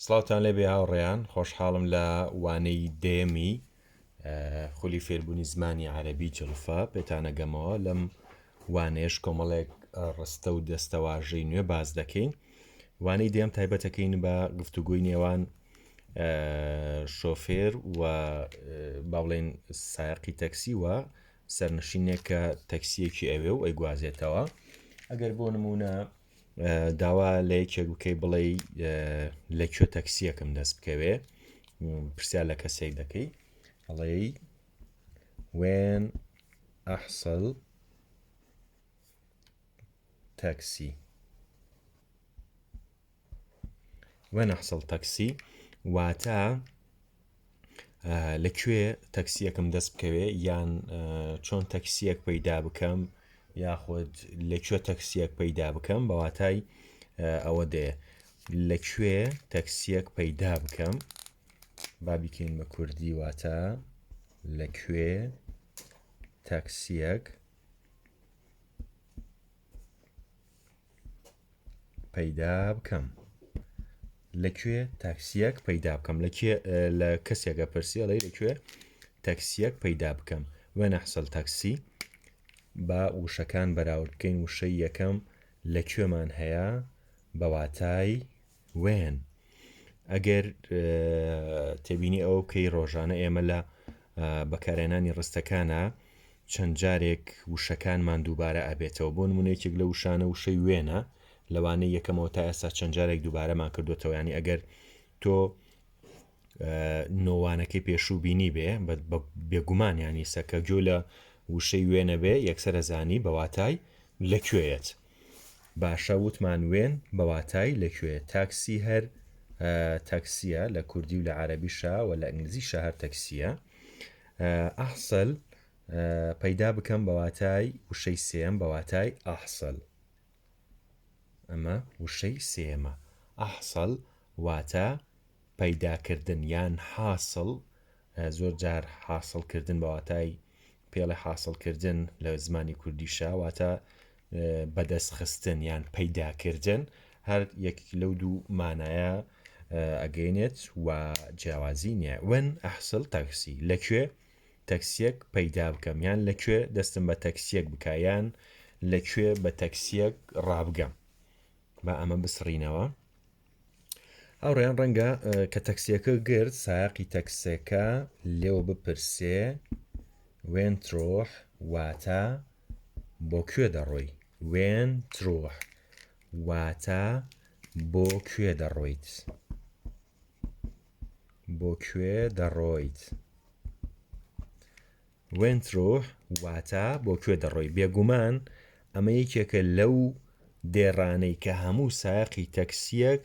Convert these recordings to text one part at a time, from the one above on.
سڵاوتان لێبێ هاوڕێیان خۆشحاڵم لە وانەی دەیەمی خولی فێربوونی زمانی عەرەبی جڵفە پێتانەگەمەوە لەم وانەیەش کۆمەڵێک ڕستە و دەستەواژەی نوێ باس دەکەین وانەی دەیەم تایبەتەکەین بە گفتوگۆی نێوان شۆفێر و با بڵێن سایەقی تەکسی و سەرنشینێک کە تەکسیەکی ئەوێ و ئەیگوازێتەوە ئەگەر بۆ نمونە داوا لە یەکێک بکەی بڵێ لە کوێ تەکسیەکەم دەست بکەوێ پرسیار لە کەسێک دەکەی ئەڵێی وێن ئەحسل تاکسی وێن ئەحسل تاکسی واتە لە کوێ تەکسیەکم دەست بکەوێ یان چۆن تەکسیەک پەیدا بکەم یاخود لە کوێ تەکسیەک پەیدا بکەم بە واتای ئەوە دێ لە کوێ تەکسیەک پەیدا بکەم با بیکەین بە کوردی واتە لە کوێ تەکسیەک پەیدا بکەم لە کوێ تاکسیەک پەیدا بکەم لە کوێ لە کەسێکە پرسی ئەڵێ لە کوێ تەکسیەک پەیدا بکەم وێنە حسل تاکسی با وشەکان بەراورد بکەین وشەی یەکەم لە کوێمان هەیە بە واتای وێن ئەگەر تێبینی ئەوە بکەی ڕۆژانە ئێمە لە بەکارهێنانی ڕستەکانە چەند جارێک وشەکانمان دووبارە ئەبێتەوە بۆ نمونە یەکێک لە وشانە وشەی وێنە لەوانەی یەکەمەوە تا ئێستا چەند جارێک دووبارەمان کردوێتەوە ینی ئەگەر تۆ نۆوانەکەی پێشوو بینی بێ بێگومان ینی سەکە گوێ لە وشەی وێنە بێ یەکسەر ئەزانی بەواتای لە کوێیەت باشە وتمان وێن بە واتای لە کوێ تاکسی هەر تاکسیە لە کوردی و لە عەرەبیشا و لە ئینگلیزیشا هەر تەکسیە ئەحسل پەیدا بکەم بە واتای وشەی سێم بە واتای ئەحسل ئەمە وشەی سێمە ئەحسل واتە پەیداکردن یان حاصل زۆر جار حاصل کردن بە واتای پێڵێ حاصل کردن لە زمانی کوردیشا واتە بەدەست خستن یان پەیداکردن هەر یەک لەو دوو مانایە ئەگەینێت و جیاوازی نییە وەن ئەحسل تاکسی لەکوێ تەکسیەک پەیدا بکەم یان لەکوێ دەستم بە تەکسیەک بکە یان لەکوێ بە تەکسیەک ڕابگەم با ئەمە بسڕینەوە هاوڕێیان ڕەنگە کە تەکسیەکە گرت سایەقی تەکسەکە لێوە بپرسێ وێن ترۆح واتە بۆ کوێ دەڕۆی وێن ترۆح واتە بۆ کوێ دەڕۆیت بۆ کوێ دەڕۆیت وێن تروح واتە بۆ کوێ دەڕۆی؟ بێگومان ئەمە یەکێکە لەو دێڕانەی کە هەموو سایەقی تەکسییەک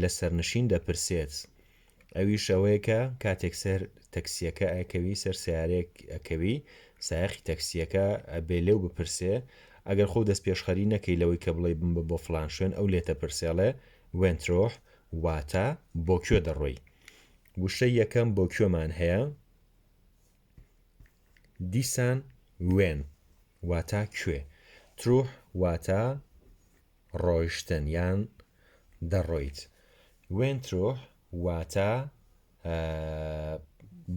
لە سەرنشین دەپرسێت، ئەویش ئەوەیە کە کاتێک سەر تەکسییەکە ئەکەوی، سەر سەیارەیەک ئەکەوی، سایەقی تەکسییەکە ئەبێ لێو بپرسێ، ئەگەر خۆو دەستپێشخەری نەکەی لەوەی کە بڵێی بمبە بۆ فڵان شوێن، ئەو لێتەپرسێ ئەڵێ وێن تروح واتە بۆ کوێ دەڕۆی؟ وشەی یەکەم بۆ کوێمان هەیە؟ دیسان وێن واتا کوێ؟ تروح واتا ڕۆیشتن یان دەڕۆیت. وێن تروح واتا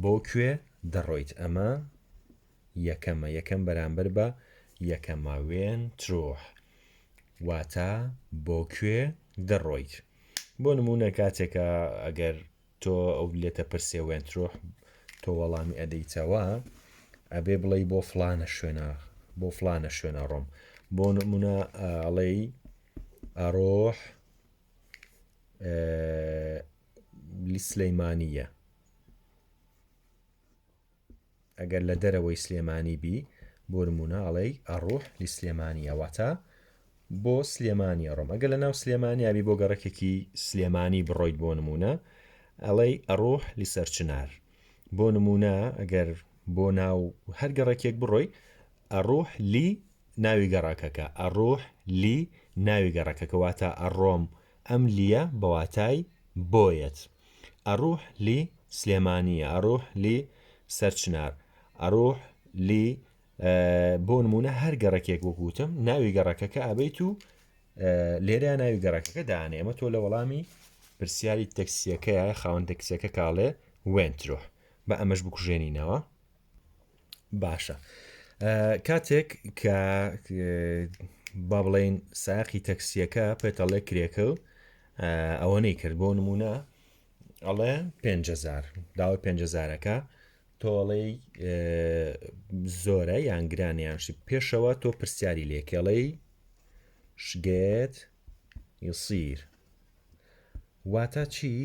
بۆ کوێ دەڕۆیت؟ ئەمە یەکەمە یەکەم بەرامبەر بە یەکەمە وێن تروح واتا بۆ کوێ دەڕۆیت؟ بۆ نموونە کاتێکە ئەگەر تۆ ئەو لێتە پرسێ وێن تروح تۆ وەڵامی ئەدەیتەوە ئەبێ بڵێی بۆ فڵانە شوێنە بۆ فڵانە شوێنە ڕۆم بۆ نمونە ئەڵێی ئەڕۆح سلەیمانیە ئەگەر لە دەرەوەی سلێمانی بی بۆ نموونە ئەڵێی ئەڕوح لسلێمانیە واتە بۆ سلێمانی ئەڕۆم ئەگەر لە ناو سلێمانیا بی بۆ گەڕەکێکی سلێمانی بڕۆیت بۆ نموونە ئەڵێی ئەڕوح لسەرچنار بۆ نموونە ئەگەر بۆ ناو هەر گەڕەکێک بڕۆی ئەڕوح لی ناوی گەڕەکەکە ئەڕوح لی ناوی گەڕەکەکە واتە ئەڕۆم ئەم لیە بە واتای بۆیەت. ئەڕوح لی سلێمانیە، ئەڕوح لی سەرچنار، ئەڕوح لی بۆ نمونە هەر گەڕەکێک وەک وتم ناوی گەڕەکەکە ئەبیت و لێرە ناوی گەڕەکەکە دانێ ئەمە تۆ لە وەڵامی. پرسیاری تەکسیەکەیە خاوەن تەکسیەکە کاڵێ وێن تروح بە ئەمەش بکوژێنینەوە باشە کاتێک کە با بڵین ساقی تەکسیەکە پێتەڵێ کرێکە و ئەوە نەی کرد بۆ نمونە ئەڵێ 5هزار داوای 5هزارەکە تۆڵەی زۆرە یان گرانیانشی پێشەوە تۆ پرسیاری لێکێڵەی شگێت یسیر واتە چی؟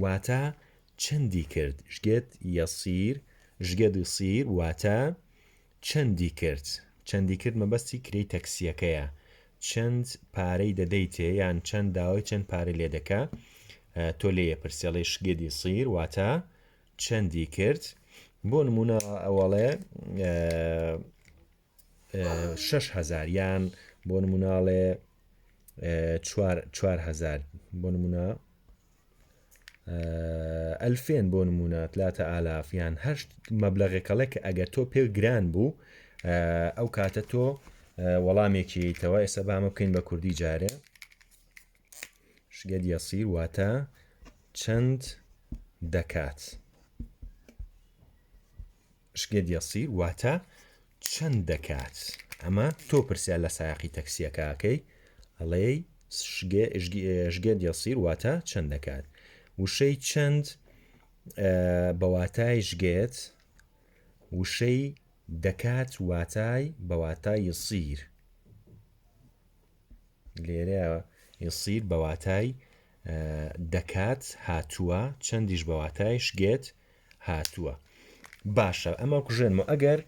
واتە چەندی کرد؟ شگێت یەسیر، شگێت یسیر واتە چەندی کرد؟ چەندی کرد مەبەستی کرێی تەکسییەکەیە. چەند پارەی دەدەیتێ یان چەند داوای چەند پارەی لێ دەکا تۆ لێی ئەپرسی ئەڵێی شگێت یسیر واتە چەندی کرد؟ بۆ نموونە ئەوەڵێ 6هزار یان بۆ نموناڵێ 4هزار بۆ نمونە ئەلفێن بۆ نمونە تلاتە ئالاف یان هەشت مەبلەغێکەڵێک کە ئەگەر تۆ پێ گران بوو ئەو کاتە تۆ وەڵامێکیتەوە ئێستا بامە بکەین بە کوردی جارێ شگەد یەسیر واتە چەند دەکات شگێت یەسیر واتە چەند دەکات؟ ئەمە تۆ پرسیار لە سایەقی تەکسیەکە ئەکەی ئەڵێی شگێت یەسیر واتە چەند دەکات؟ وشەی چەند بە واتای شگێت وشەی دەکات واتای بە واتای یسیر لێرە یسیر بە واتای دەکات هاتووە چەندیش بە واتای شگێت هاتووە باشە ئەمە کوژێنمەوە ئەگەر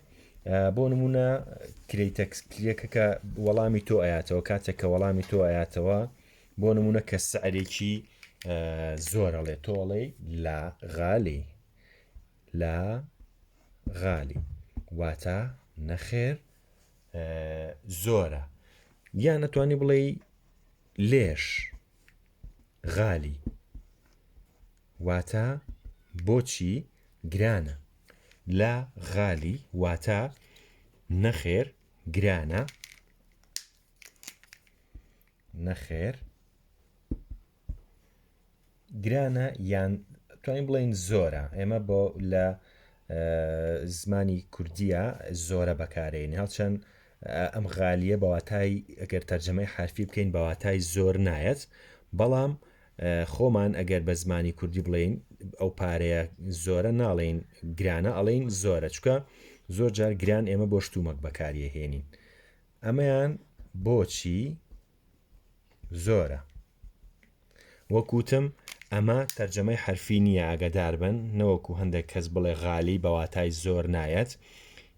بۆ نمونە کرێی تەکسیەکە وەڵامی تۆ ئەیاتەوە کاتێک کە وەڵامی تۆ ئەیاتەوە بۆ نمونە کە سعرێکی زۆرەڵێ تۆڵەی لا غالی لا غالی واتە نەخێر زۆرە یان نەتوانی بڵێ لێش غالی واتە بۆچی گرانە؟ لا غالی واتە نەخێر گرانە نەخێر گرانە یان توانین بڵێین زۆرە ئێمە بۆ لە زمانی کوردیە زۆرە بەکارێن هەڵچەند ئەم غالیە بەواتای ئەگەر تەرجەمەی حرفی بکەین بەواتای زۆر نایەت بەڵام خۆمان ئەگەر بە زمانی کوردی بڵێین ئەو پارەیە زۆرە ناڵێین گرانە ئەڵێین زۆرە چکە زۆر جار گران ئێمە بۆ شتومەک بەکاریە هێنین ئەمەیان بۆچی زۆرە وەکوتم ئەمە تەرجەمەی حەرفی نییە ئاگادار بن نەوەکو هەندێک کەس بڵێ غالی بە واتای زۆر نایەت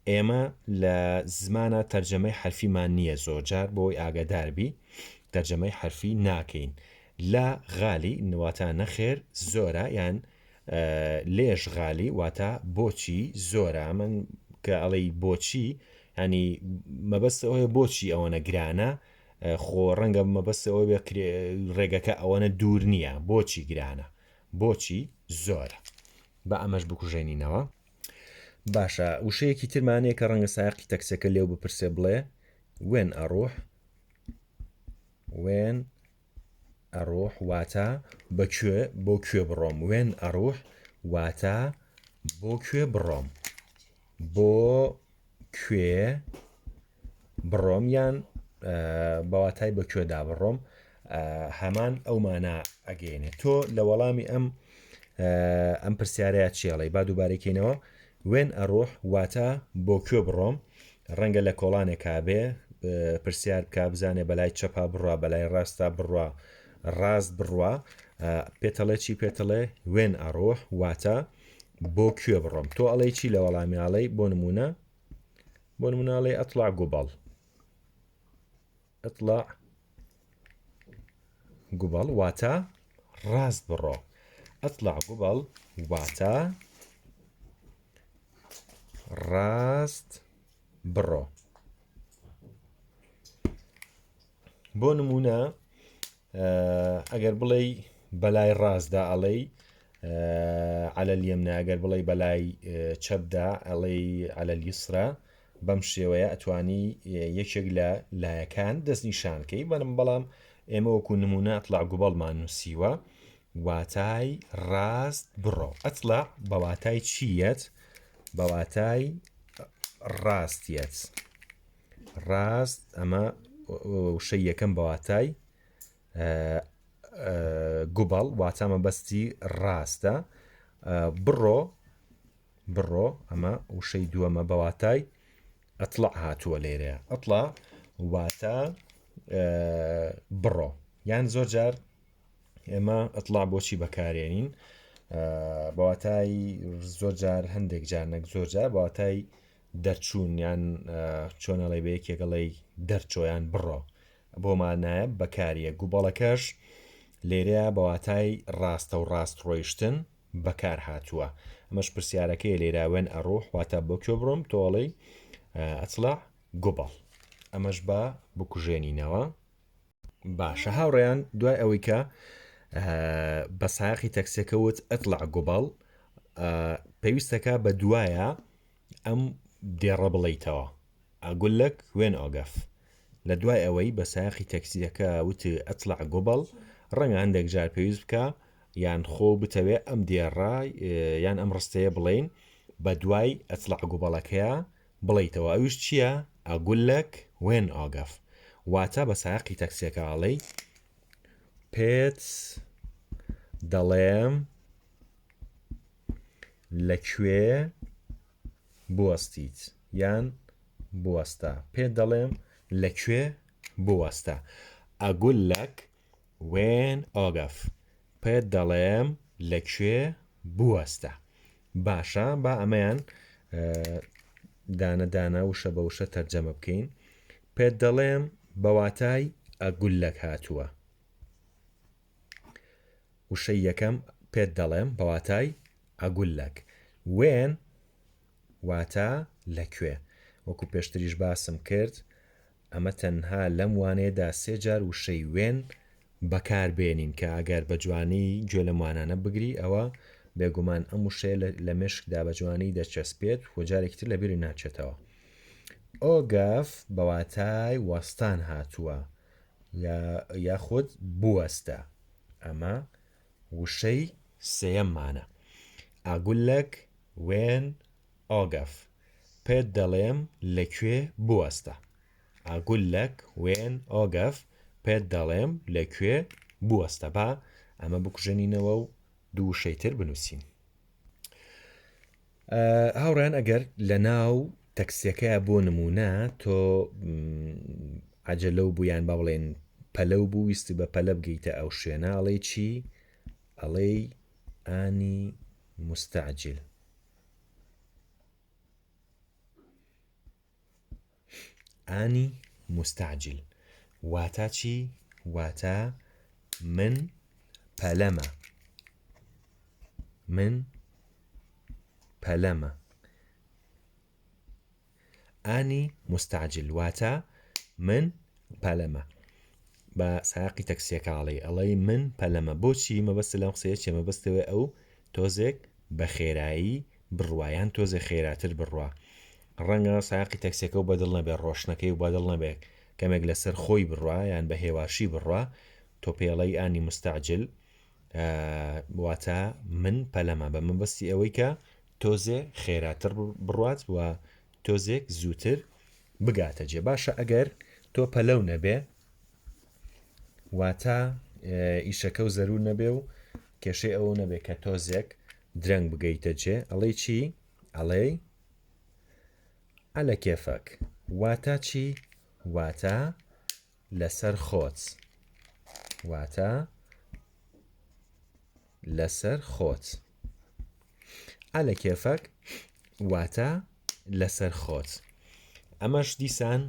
ئێمە لە زمانە تەرجەمەی حەرفیمان نییە زۆرجار بۆی ئاگاداربی تەرجەمەی حەرفی ناکەین لا غالی واتا نەخێر زۆرە یان لێش غالی واتا بۆچی زۆرە من کە ئەڵێی بۆچی ینی مەبەست ئەوەیە بۆچی ئەوەنە گرانە خۆ ڕەنگە مەبەست ئەوە بێ ڕێگەکە ئەوەنە دوور نییە بۆچی گرانە بۆچی زۆرە بە ئەمەش بکوژێنینەوە باشە وشەیەکی ترمانەیە کە ڕەنگە سایەقی تەکسەکە لێو بپرسێ بڵێ وێن ئەڕۆح وێن ئەڕۆح واتە بە کوێ بۆ کوێ بڕۆم وێن ئەڕوح واتە بۆ کوێ بڕۆم بۆ کوێ بڕۆم یان بەواتای بە کوێدا بڕۆم هەمان ئەو مانا ئەگەێنێ تۆ لە وەڵامی ئەم ئەم پرسیارەیە چێڵی با دووبارەکەینەوە وێن ئەڕۆح واتە بۆ کوێ بڕۆم ڕەنگە لە کۆڵانێکا بێ پرسیار بکە بزانێ بەلای چەپا بڕوا بەلای ڕاستا بڕوا ڕاست بڕوا پێتەڵێ چی پێتەڵێ وێن ئەڕۆح واتە بۆ کوێ بڕۆم تۆ ئەڵێ چی لە وەڵامی ئاڵەی بۆ نمونە بۆ نموناڵێ ئەطلع گوبەڵ اطلع قبل واتە ڕاست بڕۆ اطلع قبل واتە ڕاست بڕۆ بۆ نمونە ئەگەر بڵێی بەلای ڕاستدا ئەڵێی على اليمنى ئەگەر بڵێی بەلای چەپدا ئەڵێی على اليسرى بەم شێوەیە ئەتوانی یەکێک لە لایەکان دەستنیشانکەی بەڵام بەڵام ئێمە وەکو نمونە اطلع قبلمان نووسیوە. واتای ڕاست بڕۆ. اطلع بە واتای چی یەت؟ بە واتای ڕاست یەت. ڕاست ئەمە وشەی یەکەم بە واتای گوبەڵ واتا مەبەستی ڕاستە. بڕۆ بڕۆ ئەمە وشەی دووەمە بە واتای اطلع هاتووە لێرەیە. اطلع واتە بڕۆ یان زۆر جار ئێمە اطلع بۆچی بەکارێنین بەواتای زۆر جار هەندێک جار نەک زۆر جار بەواتای دەرچوون یان چۆنەڵێ بە یەکێکەڵی دەرچۆیان بڕۆ بۆ مانایە بەکاریە گوبەڵەکەش لێرەیە بەواتای ڕاستە و ڕاست ڕۆیشتن بەکار هاتووە ئەمەش پرسیارەکەی لێرە وێن ئەڕۆح واتە بۆ کوێ بڕۆم تۆڵەی اطلع گوبەڵ ئەمەش بە بکوژێنینەوە باشە هاوڕێیان دوای ئەوەی کە بە سایەقی تەکسیەکە وت اطلع گوبەڵ پێویستەکە بە دوایە ئەم دێڕە بڵیتەوە اقول لك وين اوقف لە دوای ئەوەی بە سایەقی تەکسیەکە وت اطلع گوبەڵ ڕەنگە هەندێک جار پێویست بکە یان خۆ بتەوێ ئەم دێڕە یان ئەم ڕستەیە بڵین بە دوای اطلع گوبەڵەکەیە بڵێیتەوە ئەویش چیە اقول لك وين اوقف واتە بە سایەقی تەکسیەکە ئەڵێی پێت دەڵێم لە کوێ بوەستیت یان بوەستە پێت دەڵێم لە کوێ بوەستە اقول لك وين اوقف پێت دەڵێم لە کوێ بوەستە باشە با ئەمەیان دانە دانە وشە بە وشە تەرجەمە بکەین پێت دەڵێم بە واتای اقول لك هاتووە وشەی یەکەم پێت دەڵێم بە واتای اقول لك وين واتە لە کوێ وەکو پێشتریش باسم کرد ئەمە تەنها لەم وانەیەدا سێ جار وشەی وێن بەکار بێنین کە ئەگەر بە جوانی گوێ لەم وانانە بگری ئەوە بێگومان ئەم وشەیە لە مێشکدا بە جوانی دەچەسپێت و جارێکی تر لە بیری ناچێتەوە. اوقف بە واتای وەستان هاتووە یا یاخود بوەستە ئەمە وشەی سێیەممانە. اقول لك وين اوقف پێت دەڵێم لە کوێ بوەستە. اقول لك وين اوقف پێت دەڵێم لە کوێ بوەستە با ئەمە بکوژێنینەوە و دوو وشەی تر بنووسین. هاوڕێیان ئەگەر لە ناو تەکسیەکەیا بۆ نمونە تۆ عەجەلەو بوو یان با بڵێن پەلەو بوو ویستی بە پەلە بگەیتە ئەو شوێنە ئەڵێی چی ئەڵێی ئانی مستعجل ئانی مستعجل واتا چی؟ واتا من پەلەمە من پەلەمە ئانی مستعجل واتا من پەلەمە بە سایەقی تەکسیەکە ئەڵێی ئەڵێی من پەلەمە بۆچی مەبەست لەم قسەیە چیە مەبەستەوەی ئەو تۆزێک بە خێرایی بڕوا یان تۆزێک خێراتر بڕوا ڕەنگە سایەقی تەکسیەکە و بەدڵ نەبێ ڕۆشنەکەی و بەدڵ نەبێ کەمێک لەسەر خۆی بڕوا یان بە هێواشی بڕوا تۆ پێڵەی ئانی مستعجل واتە من پەلەمە بە مەبەستی ئەوەی کە تۆزێ خێراتر بڕوات و تۆزێک زووتر بگاتە جێ باشە ئەگەر تۆ پەلەو نەبێ واتە ئیشەکە و زەرور نەبێ و کێشەی ئەوە نەبێ کە تۆزێک درەنگ بگەیتە جێ ئەڵێی چی ئەڵێی عەلە کێفەک واتە چی واتە لەسەر خۆت واتە لەسەر خۆت عەلە کێفەک واتە لەسەر خۆت ئەمەش دیسان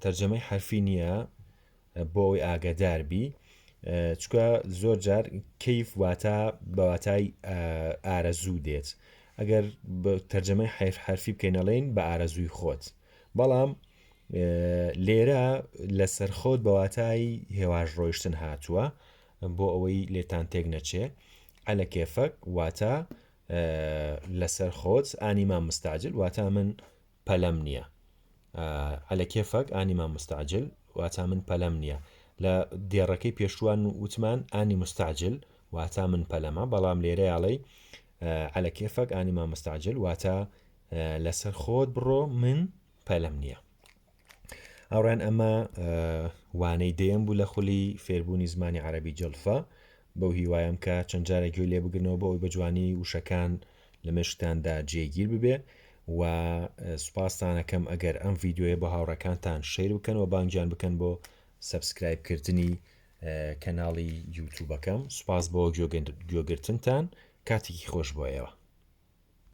تەرجەمەی حەرفی نییە بۆ ئەوەی ئاگادار بی چکە زۆر جار کەیف واتە بە واتای ئارەزوو دێت ئەگەر تەرجەمەی حەیف حەرفی بکەینەڵین بە ئارەزووی خۆت بەڵام لێرە لەسەر خۆت بە واتای هێواش ڕۆیشتن هاتووە بۆ ئەوەی لێتان تێک نەچێ عەلە کێفەک واتە لەسەر خۆت ئانی ما مستعجل واتە من پەلەم نییە على كيفك آني ما مستعجل واتە من پەلەم نییە لە دێڕەکەی پێشوان وتمان آني مستعجل. واتا من پەلەمە بەڵام لێرەیا ئەڵێی عەلە کێفەک ئانی ما مستعجل واتا لەسەر خۆت بڕۆ من پەلەم نییە. هاوڕێیان ئەمە وانەی دەیەم بوو لە خولی فێربوونی زمانی عەرەبی جڵفە بەو هیوایم کە چەند جارێک گوێ لێ بگرنەوە بۆ ئەوی بە جوانی وشەکان لە مێشکتاندا جێگیر ببێ و سوپاستانەکەم ئەگەر ئەم ڤیدیۆیە بۆ هاوڕێکانتان share بکەن و بانگیان بکەن بۆ subscribe کردنی کەناڵی یوتوبەکەم سوپاس بۆ گوێگرتنتان کاتێکی خۆش بۆ ئێوە.